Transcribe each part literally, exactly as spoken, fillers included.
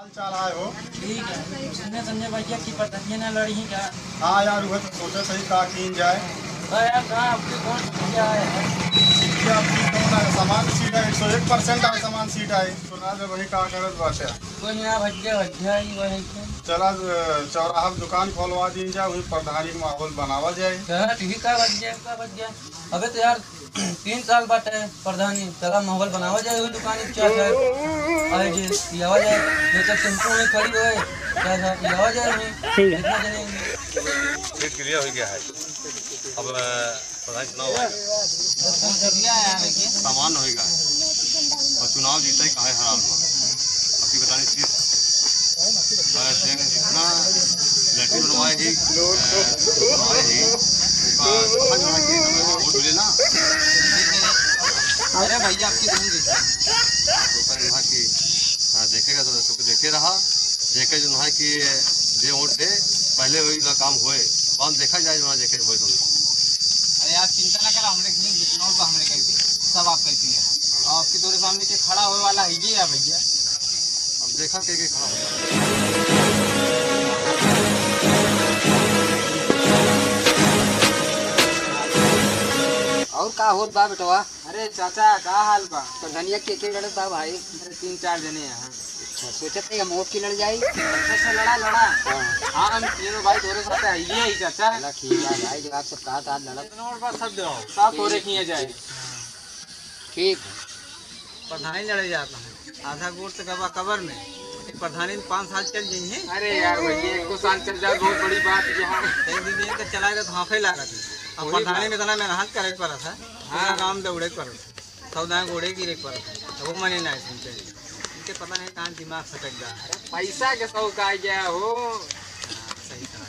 चाल आए हो? ठीक है। सुने संजय भैया कि प्रधानिया ना लड़ी ही का? हाँ यार, वह तो सोचे सही का कीन जाए। तो यार, कहाँ आपकी कौन सी आए है? सीट आपकी कौन है? समान सीट है, एक सौ एक परसेंट है समान सीट है। सुना दे वही का करत बाटे। कोई ना, भैया, भैया ही वही के। चला, अ, चौराहा पे दुकान खोलवा दी जाए, वही प्रधानी के माहौल बनावा जाए। चला, ठीक है, भैया, का भैया। अबे तो यार, तीन साल बाटे प्रधानी, चला माहौल बनावा जाए, वही दुकान एक चार जाए, आए जे, पियावा जाए, जब तक टेम्पो में खड़ी होए, चार साल पियावा जाए वहीं, ठीक है। जितना जने सीट क्लियर हो गया है। अब, अ, प्रधानी चुनाव आएगा। सामान्य होएगा। और चुनाव जीते ही काहे हराम हुआ। आपकी बतानी चीज। अ, जितना लैट्रिन बनवाए ही, अ, बनवाए ही, अ, समझ में आए कि वोट मिले ना। अरे भैया, आपकी बहन देखिए। तो कल वहाँ की, हाँ, देखेगा तो सबको देखे रहा। देखे जो है कि जे वोट दे, पहले वही ना काम होए। बाद में देखा जाए, जो ना देखे होए तो नहीं। अरे यार, चिंता ना करा, हमरे घर जितना बा, हमरे घर भी सब आप करती है। और आपके तोरे सामने के खड़ा होए वाला है ये है भैया। अब देखा के, के खड़ा होता है। और का होत बा बेटवा? अरे चाचा, का हाल बा? प्रधानिया के के लड़त बा भाई? अरे तीन चार जने हैं। अच्छा, सोचत है हम वोट की लड़ जाई। अच्छा, अच्छा, लड़ा, लड़ा। हाँ। हाँ, हम तीनों भाई तोरे साथ आइए ही चाचा। चला ठीक बा भाई, जब आप सब कहा था लड़त। और बस सब दो, सब तोरे किए जाए। ठीक। प्रधानी लड़े जाता है, आधा गोट तो कबा कबर में, प्रधानी में पाँच साल चल जाइए। अरे यार भैया, एको साल चल जाए, बहुत बड़ी बात है यहाँ। एक दिन, दिन तो चलाए तो हाफे लागत है। अब वही प्रधानी बात। में इतना मेहनत करे के पड़त है, हाँ। पूरा काम दौड़े के पड़त है, सब दाएं गोड़े गिरे के पड़त है, तो वो मने ना सुनते हैं। इनके पता नहीं कहाँ दिमाग सटक गया है। पैसा के शौक आ गया हो। हाँ, सही कहा।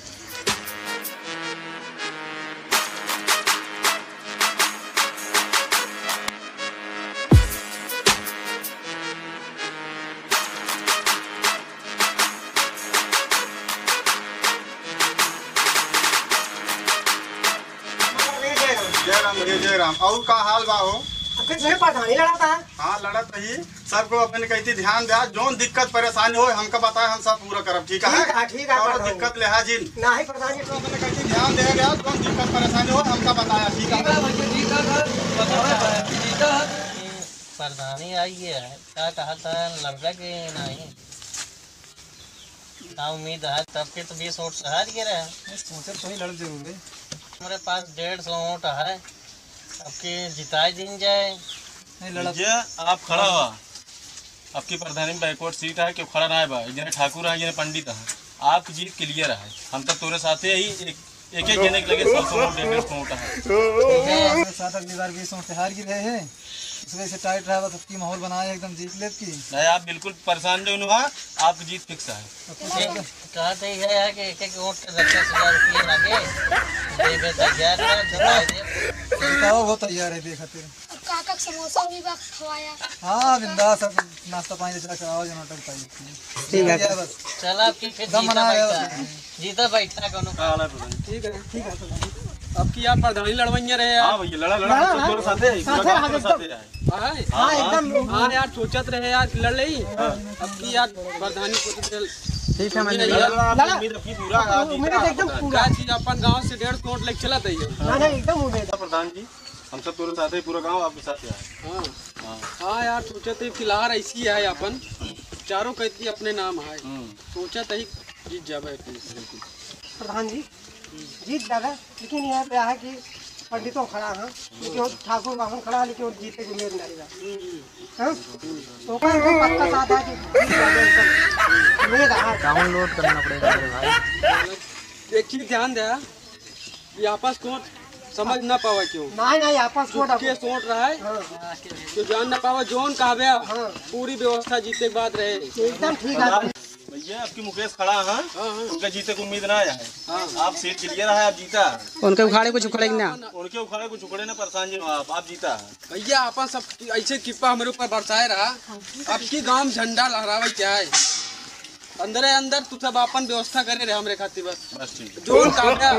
जय राम भैया, जय राम। और का हाल बा हो? अब फिर से प्रधानी लड़ा था। हाँ, लड़त रही। सबको अपन कहती ध्यान दे, जौन दिक्कत परेशानी होए, हमका बताए, हम सब पूरा करब, ठीक है? ठीक है, ठीक है, कौनो प्रधान। दिक्कत लेहा जिन। नाही प्रधान जी। तो अपन कहती ध्यान दे, जौन दिक्कत परेशानी होए, हमका बताया, ठीक है? ठीक है भैया, ठीक है, बताओ, ठीक है। प्रधानी आई है, का कहा था, लड़का के नाही? ना उम्मीद है, तब के तो बीस वोट से हार गए रहे। नहीं, सोचे तो ही लड़ जरूर है। हमारे पास डेढ़ सौ वोट है, अब के जिताए दिन जाए। नहीं, लड़ा। भैया, आप खड़ा हुआ, आपकी प्रधानी में backward seat है, क्यों खड़ा ना है बा? एक जने ठाकुर है, एक जने पंडित है, आपकी जीत clear है। हम तो तोरे साथे ही एक, एक, एक जने के लगे सौ, सौ वोट, डेढ़ सौ वोट है। ठीक है, अपने साथ अगली बार बीस वोट से हार गए रहे हैं, इस वजह से tight रहा, बस अब की माहौल बनाए एकदम जीत लेब की। नहीं, आप बिल्कुल परेशान जो हुआ, आपकी जीत fix है। अब कुछ नहीं, कहा तो ये है कि एक एक वोट के दस दस हजार रुपये लगे, देवे तैयार है, जिताए दे। जिताओ, वो तैयार है, देखा तेरे। और काका के समोसा भी बा खवाया। हाँ, बिंदास, अब नाश्ता पानी जैसा कराओ, जो नाटक पाई। ठीक है। बस। चला, अब की फिर दम जीता बना रहे हो। बैठा। जीता बैठा कोनो का। ठीक है, ठीक है, प्रधान जी। अब की आप प्रधानी लड़वैया रहे यार। हाँ भैया, लड़ा, लड़ा, लड़ा, हम सब लड़ा। तोरे साथे ही, पूरा साथे गाँव आगे तोरे एकदम। साथे है। हाँ, हाँ, हाँ। एकदम। हाँ यार, सोचत रहे यार, लड़ लेई। हाँ। अब की यार, प्रधानी सोचत रहे। ठीक है, मैं लड़ा, लड़ा, लड़ा, लड़ा। उम्मीद अब की पूरा, हाँ, उम्मीद जीता एकदम है। पूरा। का चीज अपन गाँव से डेढ़ सौ वोट लेके चलत है ये। ना, ना, एकदम उम्मीद। प्रधान जी, हम सब तोरे साथे ही, पूरा गाँव आपके साथे है। हाँ। हाँ। हाँ यार, सोचत है फिलहाल ऐसी है अपन, चारों कैदी अपने नाम है। हम्म। सोचत है जीत जाबे अपने। बिल्कुल। प्रधान जी, जीत जाबे, लेकिन यहाँ पे है कि पंडितों खड़ा है, लेकिन वो ठाकुर बाभन खड़ा है, लेकिन वो जीते की उम्मीद नहीं है। हाँ? तो ओकर एकदम पक्का साथ है कि जीत जाबे एकदम। उम्मीद है। Download करना पड़ेगा मेरे भाई। एक चीज ध्यान दे, ये आपस को समझ ना पावे क्यों? नहीं, नहीं, आपस को के सोच रहा है, हाँ। क्यों जान ना पावे, जोन कहबे, हाँ। पूरी व्यवस्था जीते के बाद रहे। एकदम ठीक है। भैया, आपकी मुकेश खड़ा है, हाँ, हाँ। उनका जीते की उम्मीद ना आया है। हाँ। आप सीट clear है, आप जीता है। उनके उखाड़े कुछ उखड़े ना। उनके उखाड़े कुछ उखड़े ना, परेशान जी आप, आप जीता है। भैया, आपन सब ऐसे कृपा हमरे ऊपर बरसाए रहा। अब की गांव झंडा लहरावे के है। अंदरे अंदर तू सब आपन व्यवस्था करे रहे हमरे खातिर बस। बस ठीक है। जोन काम है,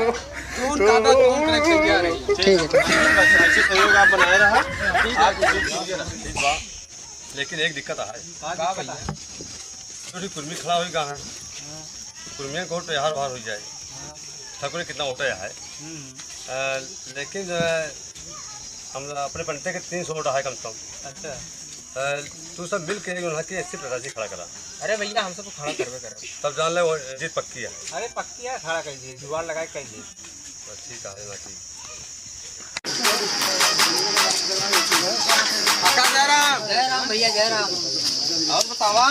जोन काम है, जोन करे के तैयार है। ठीक है, ठीक है। बस ऐसे सहयोग आप बनाए रहा। ठीक है। आप इसी चीज के रहा। लेकिन एक दिक्कत है। का दिक्कत है? छोटी कुर्मी खड़ा होई कहाँ? हाँ। कुर्मिया को तो यार बाहर हो जाए। हाँ। ठाकुर कितना होता है। हम्म। अ, लेकिन जो है, हम अपने पंटे के तीन सौ वोट है कम से कम। अच्छा। अ, तू सब मिल के उन्हें के अस्सी प्रत्याशी खड़ा करा। अरे भैया, हम सब तो खड़ा करबे करब। तब जान ले वो जीत पक्की है। अरे पक्की है, खड़ा कर दिए, जुगाड़ लगा के कर दिए। बस ठीक है, बाकी। काका जय राम। जय राम भैया, जय राम। और बतावा?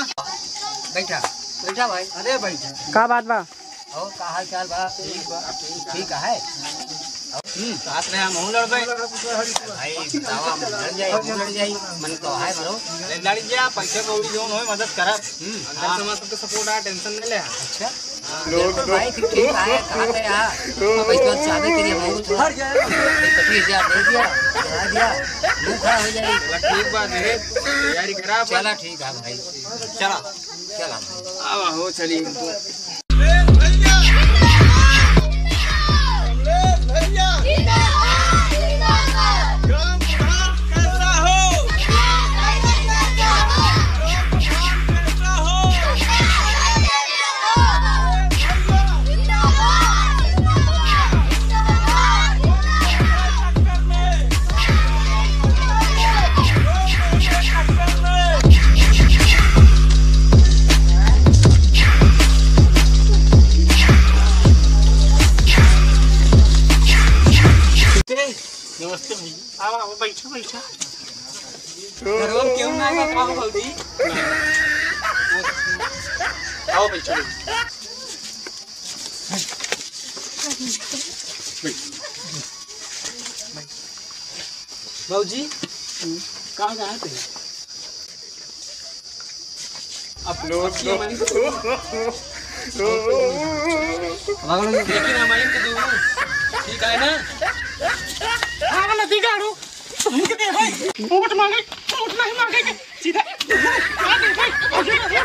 बैठा। बैठा भाई। अरे बैठा। का बात बा? और का हाल चाल बा? ठीक बा। ठीक है। हम्म, साथ में हम हूँ लड़बे। भाई, बतावा, हम लड़ जाई, हम लड़ जाई। मन तो है भरो। ले लड़ जा, पैसे कौड़ी जौन होए, मदद करब। हम्म, हाँ। अंदर से हमारा सबके support है, tension नहीं ले। अच्छा। हाँ, बिल्कुल भाई, ठीक, ठीक है, कहा थे यार। तो भाई, तो चाबी के लिए हम हूँ थोड़ा। पच्चीस हजार दे दिया, बढ़ा दिया, मुंह खड़ा हो जाए। चला, ठीक बात है, तैयारी करा अपन। चला, ठीक है भाई। चला। चला। आवा हो, चली। नमस्ते भैया। आओ, आओ, बैठो, बैठो। घरवा में केहू ना बा, आओ भौजी। आओ, बैठो, बैठो। भौजी, कहाँ गए थे? अब लोग, अब की लोग। हमारी तो लेकिन हमारी तो दूर, ठीक है ना? हाँ, नदी गाड़ू। तुम के दे भाई, वोट मांगे, वोट नहीं मांगे, सीधा मांगे भाई, आगे बढ़े।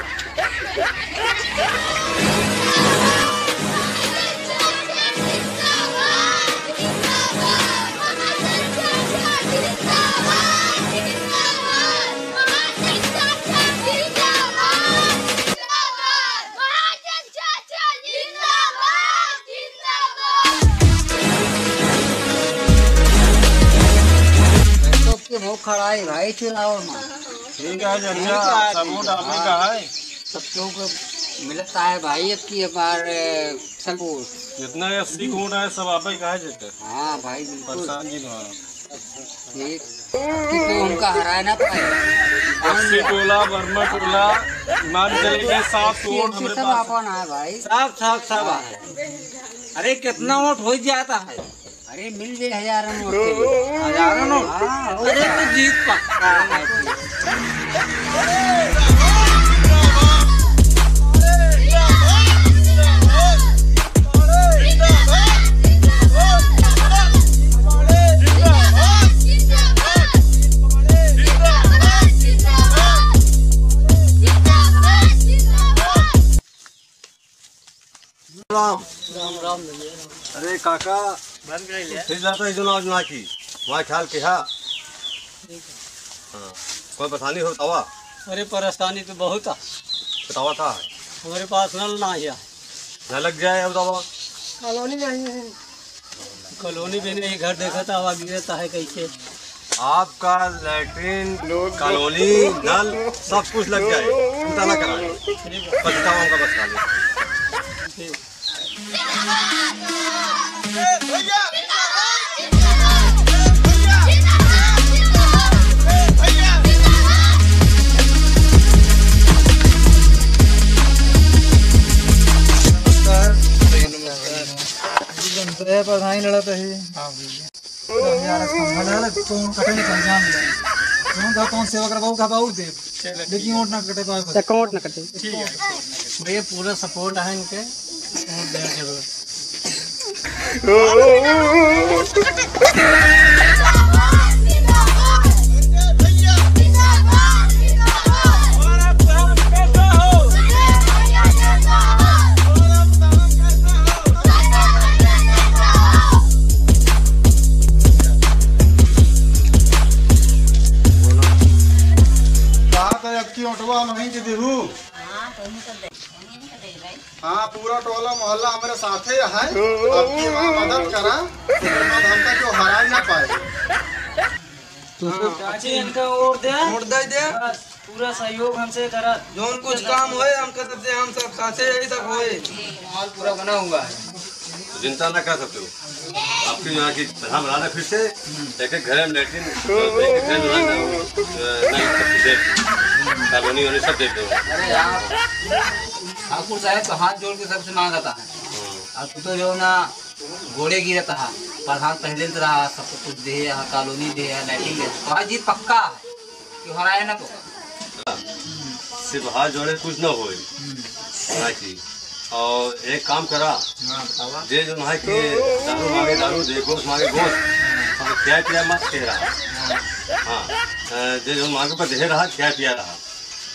सबके मुंह खड़ा है भाई चुनाव में। ठीक है, जरिया सबूत आपने कहा है। सब लोग मिलता है भाई, अब की हमारे सबूत। जितना ये सीख होना है, सब आप ही कहा जाता है। हाँ भाई, बिल्कुल। परेशान जी ना। ठीक। अब की तो उनका हराए ना पाए। अस्सी टोला, वर्मा टोला, मान चलिए, सात सौ वोट हमरे सब पास है। अपन है भाई। सब, सब, सब है। अरे, कितना वोट हो जाता है? अरे, मिल जाए हजारों नोट के लिए। हजारों नोट? हाँ, हो अरे, जाए। तो जीत पक्का है। राम। राम, राम भैया। अरे काका, बंद कर ले। फिर जाता है जो ना, ना की। वहाँ ख्याल के हा। हाँ। कोई परेशानी हो बतावा। अरे परेशानी तो बहुत है। बतावा था। हमारे पास नल ना है। न लग जाए अब बतावा। कॉलोनी नहीं है। कॉलोनी भी नहीं, घर देखा था, आवाज गिरता है कैसे। आपका लैट्रिन, कॉलोनी, नल, सब कुछ लग जाए, चिंता ना कराएं। बस काम का बस खाली। नमस्कार। जनता है, प्रधान लड़त है। हाँ भैया। यार, कौन कटे नहीं, कौन जान ले। कौन का, कौन सेवा करवाऊ का, बाउर देव। चलो, लेकिन वोट ना कटे पाए। तो कौन वोट ना कटे? ठीक है। भैया, पूरा support है इनके। वोट देना जरूर। कहा तो अब की ओटवा हम ही के देहू। हाँ, पूरा टोला मोहल्ला हमरे साथे है। आपकी वहाँ मदद करा, ओकर बाद हमका जो हराई ना पाए। तू तो हाँ। चाची इनका वोट दे। वोट दे दे। बस, पूरा सहयोग हमसे करा। जौन कुछ काम होए, हमका सबसे, हम सब साथे यही सब होए। माहौल पूरा बना हुआ है। चिंता ना कर सकते हो। आपकी यहाँ की प्रधान बना दे फिर से, एक एक घर में लेटरिन, एक एक घर में नल, अ, नल सब दे, कॉलोनी वोलोनी सब दे दो। अरे यार, ठाकुर साहब तो हाथ जोड़ के सबसे मांगता है। हाँ। अब तू तो जो ना गोड़े गिरता है, प्रधान पहले से रहा, सबको कुछ दे, यहाँ कॉलोनी दे, यहाँ लेटरिन दे, तो आज ये पक्का है। क्यों हराए ना तो? सिर्फ हाथ जोड़े कुछ ना होए। हम्म। ना की। और एक काम करा। हाँ, बतावा। जे जो है कि दारू मांगे दारू दे, गोश्त मांगे गोश्त। हाँ। और खिया पिया मत कह रहा। हाँ। हाँ। अ, जे जो मांगे पर दे रहा, खिया पिया रहा।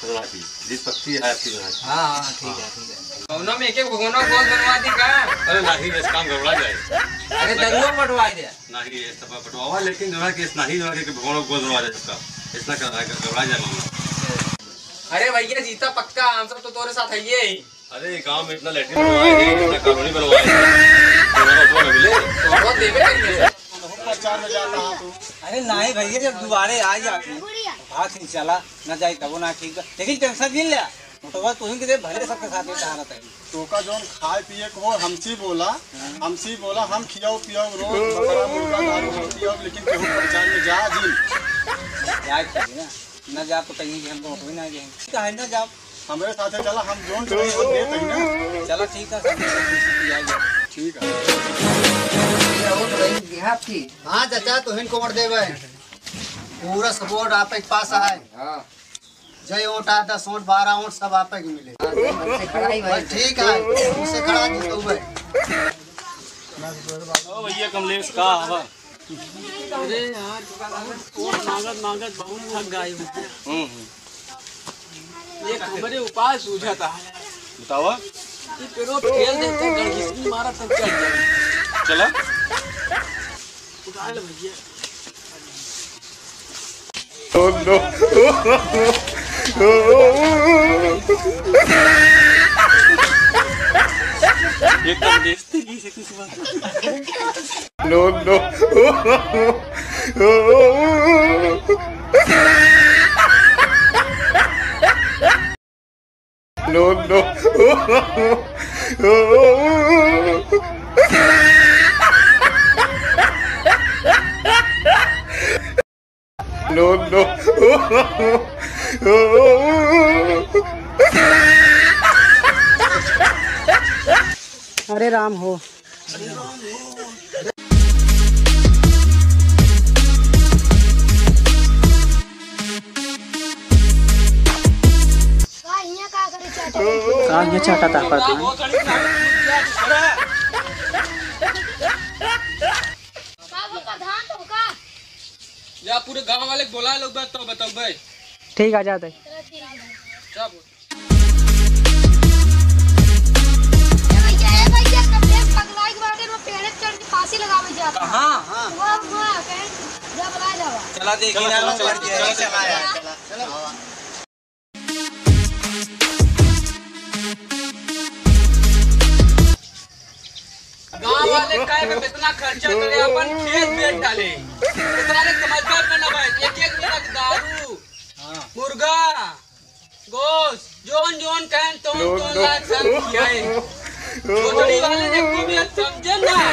तो ना की। जीत पक्की है आपकी जो है। हाँ, हाँ, ठीक है, हाँ। ठीक है। कौनो में एक एक भगोना गोश्त बनवा दी का? अरे नहीं, इस काम गड़बड़ा जाए। अरे दरुआ बंटवा दे। नाही, ये सब बंटवावा, लेकिन जो है कि इस नाही जो है कि भगवान को गोद रवा जाए इसका, इतना कर, घबरा जाए मामला। अरे भैया, जीता पक्का, हम सब तो तोरे साथ है ही। अरे, गांव में इतना लेटरिन बनवाए हैं, इतना कॉलोनी बनवाए हैं, तो हमारा उतना ना मिले। तो बहुत देवे करेंगे। प्रचार में जाता है तू। अरे नाही भैया, जब दुबारे आ जाते हैं, बात ही चला, ना जाए तबो ना ठीक बा। लेकिन टेंशन नहीं ले, मोटवा तुहिन के दे भले सबके साथ में सहारा तही। तोका जौन खाए पिए के हो, हमसे बोला, हाँ। हमसे बोला, हम खियाओ पियाओ रोज, बकरा मुर्गा दारू हम पियाओ, लेकिन केहू पंचायत में जा जी। जाए के पड़ी ना, ना जा तो कहीं कि हमको उठवे ना गए। ठीक है, ना जाओ। हमरे साथे चला, हम जौन चाहे वो देत ही ना। चला ठीक है, सब कुछ किया जाए। ठीक है। ये वोट रही बिहार की। हाँ चाचा, तुहिन को वोट देवे। पूरा सपोर्ट आप के पास है। हाँ। जय वोट आ, दस वोट, बारह वोट, सब आपे के मिले। हाँ, तो हमसे खड़ा ही भाई। बस ठीक है, हमसे खड़ा जी तो भाई। ओ भैया कमलेश का हवा? अरे यार, वोट मांगत मांगत बहुत थक गए हूँ। हम्म, हम्म। एक हमरे उपाय सूझा था। बतावा। कि पेड़ों पे खेल देते, गड़घिसनी मारा तब चढ़ जाए। चला। उठा ले भैया। Oh, no। एकदम बेइज्जती की से कुछ बात। No, no। No, no। No, no। हरे राम हो। का हियाँ का करे चाचा? का हियाँ चाटा तापत है? का वो प्रधान तो का? जा पूरे गांव वाले के बोला लोग बात तो बताओ बे। ठीक आ जाते। चला ठीक है। जा बोल। ए भैया, ए भैया, कब से पगलाई के बाटे, वो पेड़े चढ़ के फांसी लगावे जाता है। कहाँ? वो, वो, कहीं जबला जावा। चला देखी ना, चला, चला, चला, चला, चला, चला, यार। चला। गांव वाले कहे में कितना खर्चा करे, अपन खेत बेच डाले। बेचारे समझदार में ना भाई, एक एक मिनट दारू, हाँ। मुर्गा, गोश्त, जोन जोन कहन तोन नो, तोन नो। लाख साल खियाए। गोदड़ी वाले ने एको मिला समझे ना है।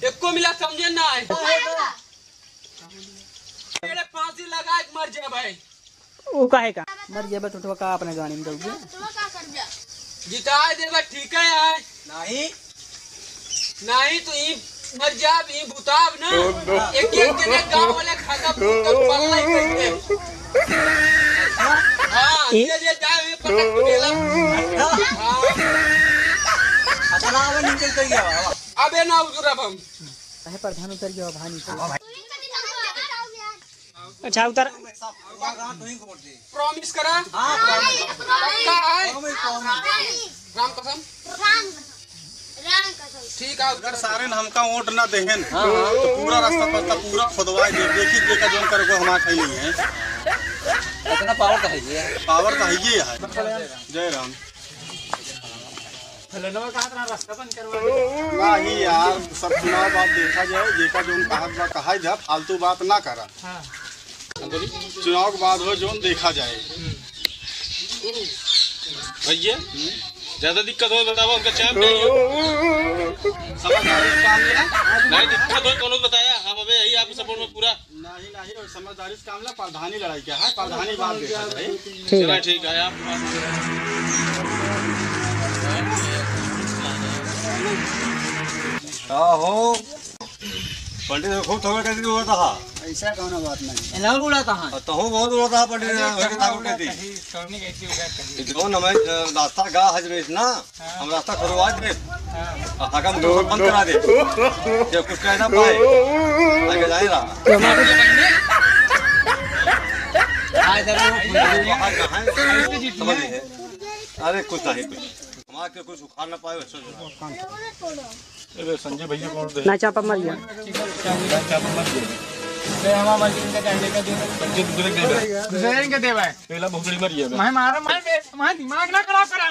एको मिला समझे ना है। मेरे फांसी लगा के मर जा भाई। ऊ काहे का? मर जेबे तो का अपने गाड़ी में दौड़। जिताए देबे ठीक है यार। नहीं। नहीं तो ई मर जाब, ई बुताब ना। एक एक जने गांव वाले खाता फूटल पल्ला ही कइके। हाँ, ई ये, ये जाए, ये पटक के गेला। हाँ। अतना आवे निकल के गया। अबे ना उतरब हम। काहे प्रधान उतर गया भाई नीचे? अच्छा, उतर। प्रॉमिस करा? हाँ, प्रॉमिस। पक्का है? प्रॉमिस, प्रॉमिस। राम कसम? ठीक है, अगर सारे न हमका वोट ना देहेन, हाँ, हाँ। तो पूरा रास्ता पस्ता पूरा खोदवाए दे, देखी देखा जौन करे को हमार खैली है। ना, पावर तो है ही है। पावर तो है ही है। जय राम। नहीं यार, सब चुनाव बाद देखा जाए, जेका जोन कहत बा कहा जा, फालतू बात ना करा। हाँ। चुनाव के बाद हो जोन देखा जाए। भैया, ज्यादा दिक्कत हो बतावा, उनका चाप चाहिए। समझदारी से काम लेना। नहीं दिक्कत हो कोनो बताया, हम अबे यही आपके सपोर्ट में पूरा। नहीं, नहीं, और समझदारी से काम लेना, प्रधानी लड़ाई क्या है, प्रधानी बात देखा जाए। ठीक चला है। ठीक है आप। का हो? पंडित जी खूब थोड़ा कर दी हुआ था। ऐसा कौनो बात नहीं। एलाउड उड़ा कहाँ है? और तहु बहुत उड़ा था पंडित जी, अरे, वही कहाँ ठाकुर उड़ा कहती। कहीं, सोनी कहती उड़ा कहीं। ये जो नमक, अ, रास्ता गा हज में इतना, हाँ। हम रास्ता खुदवा दे। हाँ। और हकम तो सब बंद करा दे। ये कुछ कहना पाए। आगे जाए रहा। आज जरूर बाहर कहाँ है? समझ गए? अरे कुछ नहीं, कुछ। हमारे के कुछ उखाड़ ना पाए, वैसे जो है। अरे संजय भैया कौन दे? ना चापा मर गया। चापा मर गया। अरे हमारा मर गया, इनका कहने का दे। संजय दूसरे के दे। दूसरे इनके दे भाई। पहला भोसड़ी मर गया। मैं मारा, मैं बे-, मैं दिमाग ना खराब करा।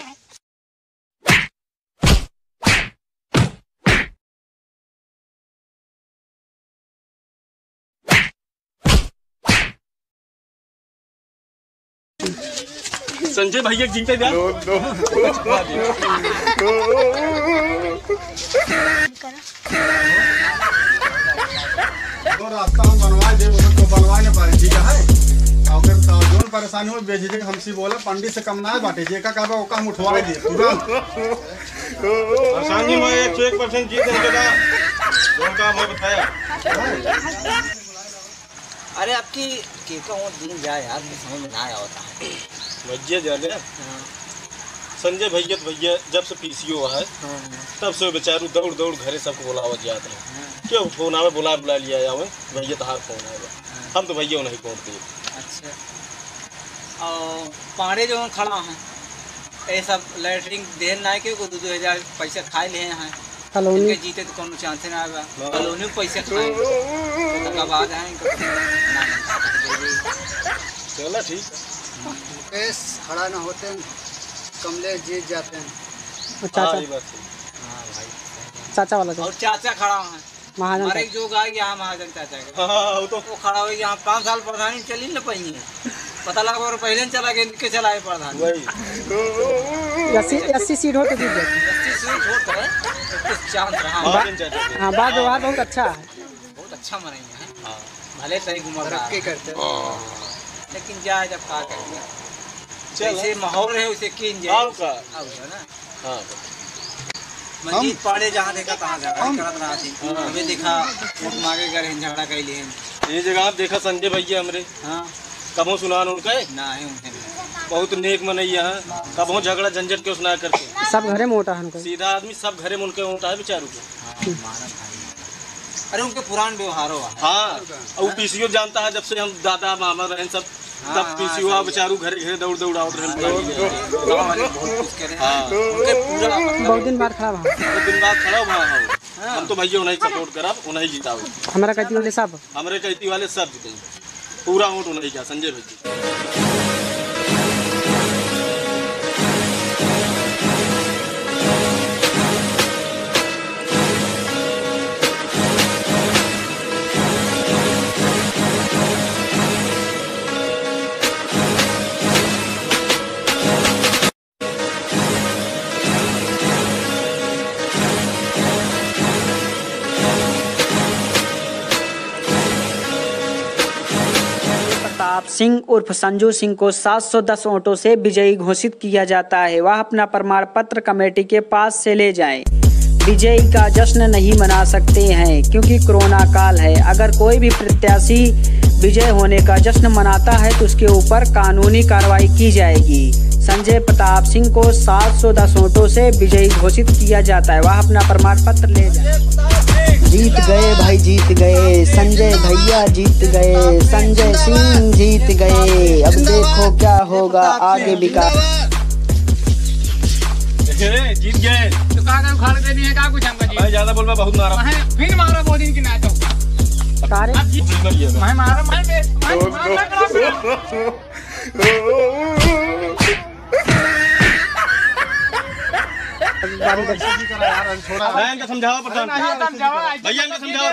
संजय भैया के जीते जा। No, no। तो रास्ता हम बनवाए दे, ओकर तो बनवाए ना पाए, ठीक है? और ओकर तो जोन परेशानी हो, बेझिझक हमसे बोला, पंडित से कम ना बाटे, जेका कहबे ओका हम उठवाए दे, तुरंत। परेशानी में एक सौ एक परसेंट जीत है, बेटा। जोन काम है बताया। अरे आपकी के का वो दिन जाए यार, कुछ समझ में ना आया होता है। भैया जाने, हाँ। संजय भैया तो भैया जब से पीसीओ है, हाँ, हाँ। तब से वो बेचारू दौड़ दौड़ घरे सबको बुलावत जात है। हाँ। क्यों फोन आवे, बुला बुला लिया जावे, भैया तहार फोन आवे। हाँ। हम तो भैया नहीं वोट दिए। अच्छा। और पांड़े जो खड़ा है, ये सब लैटरिन देन ना के, को दो दो हजार पैसा खाए ले हैं। कॉलोनी। इनके जीते तो कोनो चांस ना आवा। हाँ। कॉलोनी में पैसे खाए। तो तब आवाज है इनको। चलो ठीक है। मुकेश खड़ा ना होते, कमलेश जीत जाते हैं। और चाचा। हाँ, ये बात सही। हाँ भाई। चाचा वाला जो। और चाचा खड़ा है। महाजन हमारे चाचा। जो गाय यहाँ महाजन चाचा के। हाँ, वो तो वो खड़ा हो, यहाँ पाँच साल प्रधानी चली न पाई है। पता लगा और पहले न चला गए, इनके चला है प्रधान। वही। अस्सी, अस्सी सीट हो तो जीत जाते। अस्सी सीट होता है, तो कुछ चांस रहा। हाँ, बा-, हाँ, बात व्यवहार बहुत अच्छा है। बहुत अच्छा मनाई है। हाँ। भले सही घुमा तरक्की करते हैं। लेकिन जाए जब का करेंगे। चलो। जैसे माहौल रहे, उसे कीन जाए। आओ का? आओ का ना? हाँ। मंजीत हम पांडे जहाँ देखा, तहाँ झगड़ा हम करत रहा थी। हाँ। हमें देखा, वोट मांगे गए हैं, झगड़ा कर लिए हैं। ये जगह आप देखा संजय भैया हमरे। हाँ। कबो सुनान उनका है? ना है उनके नहीं। बहुत नेक मनैया है। कबो झगड़ा झंझट के उसना करते। सब घरे में वोटा है उनका। सीधा आदमी, सब घरे में उनके वोटा है बेचारू के। हाँ, मानव भाई। अरे उनके पुरान व्यवहारों है। हाँ, और वो पीसीओ जानता है, जब से हम दादा मामा रहे सब, हाँ, तब हाँ, पीसीओ सब बेचारू घरे घरे दौड़ दौड़ आवत रहे। हाँ, गाँव वाले बहुत कुछ करे। हाँ। उनके पूरा मतलब बहुत दिन बाद खड़ा भा। बहुत दिन बाद खड़ा भा, हाँ। हाँ। हम तो भैया उन्हें सपोर्ट करब, उन्हें जिताओ। हमारा कहती वाले सब। हमरे कहती वाले सब जीते। पूरा वोट उन्हें का, संजय भाई। प्रताप सिंह उर्फ संजू सिंह को सात सौ दस वोटों से विजयी घोषित किया जाता है। वह अपना प्रमाण पत्र कमेटी के पास से ले जाएं। विजयी का जश्न नहीं मना सकते हैं क्योंकि कोरोना काल है। अगर कोई भी प्रत्याशी विजय होने का जश्न मनाता है तो उसके ऊपर कानूनी कार्रवाई की जाएगी। संजय प्रताप सिंह को सात सौ दस वोटों से विजयी घोषित किया जाता है। वह अपना प्रमाण पत्र ले जाए। जीत गए भाई, जीत गए संजय भैया, जीत गए संजय सिंह, जीत गए। अब देखो क्या होगा आगे विकास। ए, जीत गए। तो का कर उखाड़ के नहीं है, का कुछ हमका जी? भाई ज्यादा बोल, मैं बहुत मारा। मैं फिर मारा मोदी की ना तो। का रे? अब जीत, मैं मारा, मैं, मैं मारा, मैं मारा। भैया इनका समझाओ प्रधान। भैया इनका समझाओ।